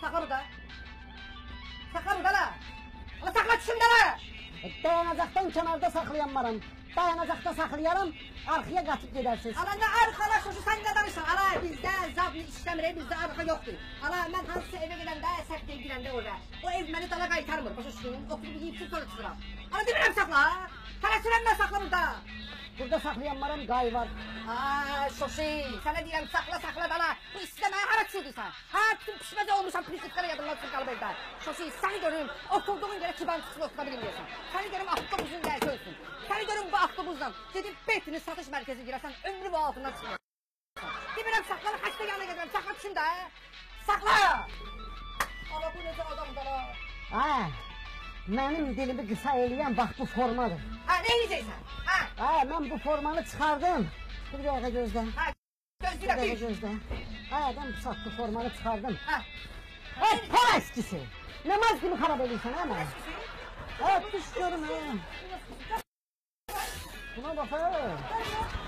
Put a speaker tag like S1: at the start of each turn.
S1: Saxla burada. Saxla burada la. Ala saxla düşüm də la.
S2: Dayanacaqdan kənarda saxlayanmaram. Dayanacaqda saxlayaram, arxaya qaçıb gedərsiniz.
S1: Ala nə arxala şoşu, sən nə danışsan? Ala bizdə zabni işləmir, bizdə arxa yoxdur. Ala mən hansısa evə gedəndə, səhv deyib girəndə orada. O ev məni dala qaytarmır, başa düşdün? Oturub yiyib sonra çıxıram. Ala demirəm saxla. Tələsirəm mən saxla burada.
S2: Burada saxlayanmaram, qay var.
S1: Aa, şoşi, sənə deyirəm saxla, saxla dala. Bu istidə mənə hara düşürdün? Ha, bütün pişməzə olmuşam, prinsiplərə yadımdan çıxıb qalıb evdə. Şoşi, səni görüm, oturduğun yerə kiban çıxıb otura bilmirsən. Səni görüm, avtobusun dərsi ölsün. Səni görüm bu avtobusla gedib Betinin satış mərkəzi girəsən, ömrü bu altından çıxmır. Demirəm saxla, xəstə yanına gedirəm, saxla düşün də. Saxla! Ala bu necə adamdır dala?
S2: Ha, mənim dilimi qısa eləyən bax bu formadır.
S1: Ha, nə eləyəcəksən? Ha?
S2: Ha, mən bu formanı çıxardım. Bir dəqiqə gözlə.
S1: Ha, gözləyirəm.
S2: Bir dəqiqə gözlə. Ha, mən bu saat bu formanı çıxardım.
S1: Ha.
S2: Ha, para eskisi. Namaz kimi xarab eləyirsən, hə mən? Ha, düş görüm, hə. Buna bax, hə.